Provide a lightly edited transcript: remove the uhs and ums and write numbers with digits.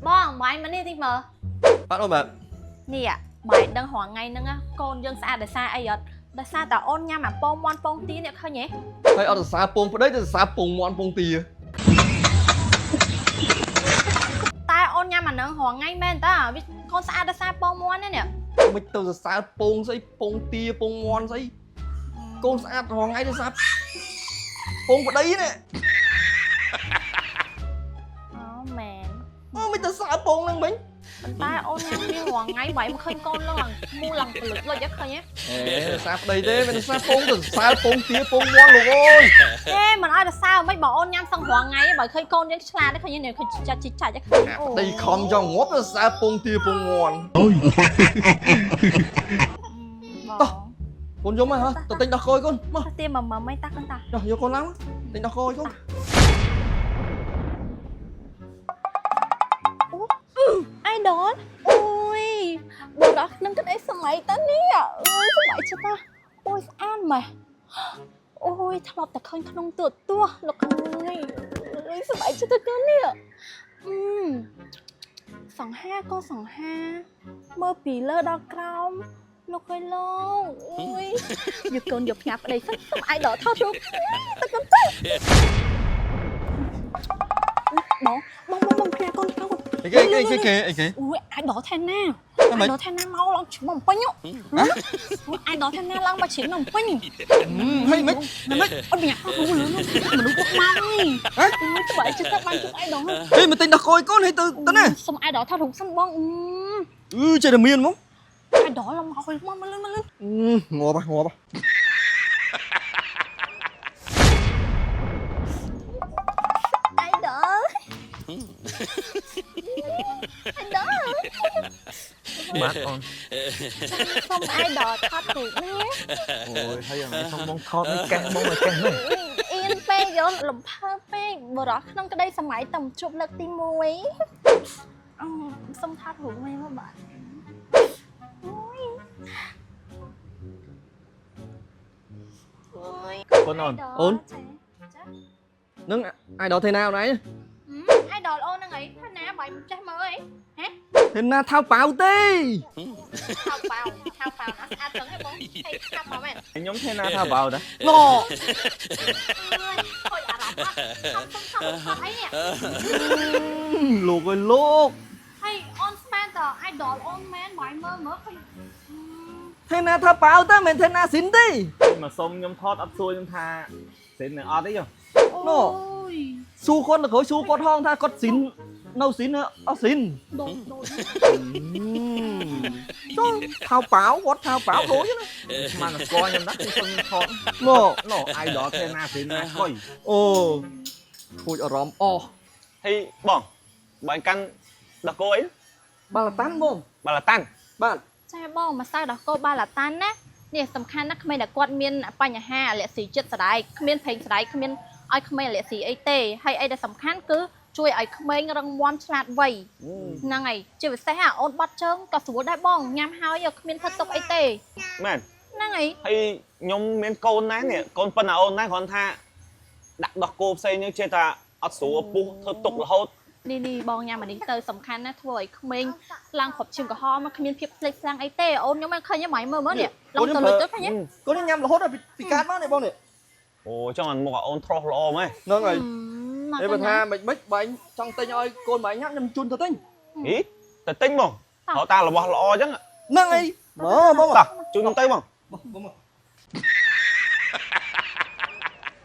បងបាយមកនេះតិចមើល។ បាទអូនបាទ។ នេះបាយដឹងរាល់ថ្ងៃហ្នឹងណាកូនយើងស្អាតដោយសារអីអត់ដោយសារតែអូនញ៉ាំអាពងមាន់ពងទានេះឃើញទេ? ហើយអត់សរសើរពងប្តីទៅសរសើរពងមាន់ពងទា។ តែអូនញ៉ាំអាហ្នឹងរាល់ថ្ងៃមែនតើវាកូនស្អាតដោយសារពងមាន់នេះ។ មិនទៅសរសើរពងស្អីពងទាពងមាន់ស្អីកូនស្អាតរាល់ថ្ងៃដោយសារពងប្តីនេះ។ អូមែន? អូមិនទៅសរសើរពងហ្នឹងវិញ។ ប៉ុន្តែអូនញ៉ាំវារាល់ថ្ងៃបាយមកឃើញកូនឡើងមូលឡើងពលិចលុចឃើញទេ? អេសរសើរប្តីទេមិនសរសើរពងទៅសរសើរពងទាពងមាន់លោកអើយ។ ទេមិនឲ្យទៅសើមិនបើអូនញ៉ាំសឹងរាល់ថ្ងៃបើឃើញកូនយើងឆ្លាតឃើញនេះឃើញចាច់ចាច់ឃើញអូ ប្តីខំចង់ងាប់ទៅសរសើរពងទាពងមាន់ បង តោះកូនយំហ៎ទៅទិញដោះគោឲ្យកូនមក។ ទាមកមកមិនតាកូនតា ចុះយកកូនឡើងទិញដោះគោឲ្យកូន។ អៃដលអូយបរោះក្នុងក្តីសម័យតនេះអើយសម័យចិត្តណាអូយស្អាតម៉េះអូយធ្លាប់តែឃើញក្នុងទូរទស្សន៍លោកអើយអើយសម័យចិត្តទៅកូននេះអឺសង្ហាក៏សង្ហាមើលពីលើដល់ក្រោមលោកអើយលោកអូយយកកូនយកផ្ញើប្តីសិនសុំអាយដល់ថតរូបទៅកូនទៅបងបងបងបងផ្ញើកូនកូន អីគេអីគេគេអីគេ? អូយអាយដល់ថែណា ហ្មេច អាយដល់ថែណាមកឡើងជ្រំពេញអូអាយដល់ថែណាឡើងមកជ្រាមនៅពេញ ហីមិនមិន អត់ញ៉ាំអូលឿនមនុស្សពុកមកនេះ ហ៎ អូយស្បែកចិត្តបានជួបអាយដល់ ហេមកទិញដោះគោឲ្យកូនហេទៅទៅណា សុំអាយដល់ថតរូបសិនបង អឺចេះតែមានហ្មង អាយដល់ឡើងមកមកមកលឿនមកលឿន ងាប់ងាប់ អាយដល់អាយដល់ បាទអូន។ សុំអាយដល់ថតរូបណា អូយហើយយ៉ាងសុំបងថតនេះកេះបងឲ្យកេះនេះ អៀនពេកយោលំភើពេកបរោះក្នុងក្តីសម័យតំជួបលើកទី1អឺសុំថតរូបមួយមកបាទអូយអូយ អូនអូន អូន ចាចា នឹងអាយដល់ទេណាអូនឯង? អាយដល់អូនហ្នឹងអីថាណាបាយមិនចេះមើលអី ទេណាថៅប៉ៅទេ ថៅប៉ាវថៅប៉ាវណាស្អាតចឹងហ៎បងហេថៅប៉ាវមែន? ខ្ញុំទេណាថាបោតា ណ អើយខូចអារម្មណ៍អត់ខំសុំថតថតអីនេះ លោកអើយលោក ហើយអូនស្មានតអាយដល់អូនមែនបាយមើលមើលឃើញ ទេណាថៅប៉ៅទេមិនទេណាស៊ីនទេ មកសុំខ្ញុំថតអត់សួរខ្ញុំថាសិននឹងអត់ទេយោ អូយ សួរគាត់នៅក្រោយសួរគាត់ហងថាគាត់ស៊ីននៅស៊ីនអត់ស៊ីន ដូនដូន ចូលថៅប៉ៅគាត់ថៅប៉ៅដូចណា ស្មានស្គាល់ខ្ញុំណាខ្ញុំសុំខ្ញុំថត មក ណូអាយដល់ទេណាសិនណាខុយ អូខូចអារម្មណ៍អស់ ហើយបងបងកាន់ដោះគោអី បាល់តាន់បង បាឡាតាន់ បាទ។ ចាបងម្សៅដោះគោបាឡាតាន់ណានេះសំខាន់ណាស់ក្មេងដែលគាត់មានបញ្ហាអាឡែស៊ីចិត្តសរ៉ែកគ្មានប្រេងសរ៉ែកគ្មានឲ្យក្មេងអាឡែស៊ីអីទេហើយអីដែលសំខាន់គឺជួយឲ្យក្មេងរឹងមាំឆ្លាតវៃហ្នឹងហើយជាពិសេសអូនបាត់ជើងក៏ស្រួលដែរបងញ៉ាំហើយគ្មានធ្វើទុកអីទេ មែន? ហ្នឹងហើយ។ ហើយខ្ញុំមានកូនណានេះកូនប៉ុណ្ណាអូនណាគ្រាន់ថាដាក់ដោះគោផ្សេងនេះចេះតែអត់ស្រួលពុះធ្វើទុករហូត នេះនេះបងញ៉ាំអានេះទៅសំខាន់ណាស់ធ្វើឲ្យក្មេងឡើងគ្រប់ឈាមក្រហមគ្មានភាពស្លេកស្លាំងអីទេអូនខ្ញុំមិនឃើញទេម៉ៃមើលមើលនេះឡើងទៅលុចទៅឃើញទេ? កូនញ៉ាំរហូតដល់ពីកើតមកនេះបងនេះ។ អូចង់អានមុខអូនត្រោះល្អម៉េះ ហ្នឹងហើយ មក ឯបើថាមិនមិនបែងចង់ទិញឲ្យកូនបែងញ៉ាំខ្ញុំជូនទៅទិញ ហីទៅទិញបងរកតារបស់ល្អអញ្ចឹង ហ្នឹងហើយមកបង តោះជូនខ្ញុំទៅបង បងមក។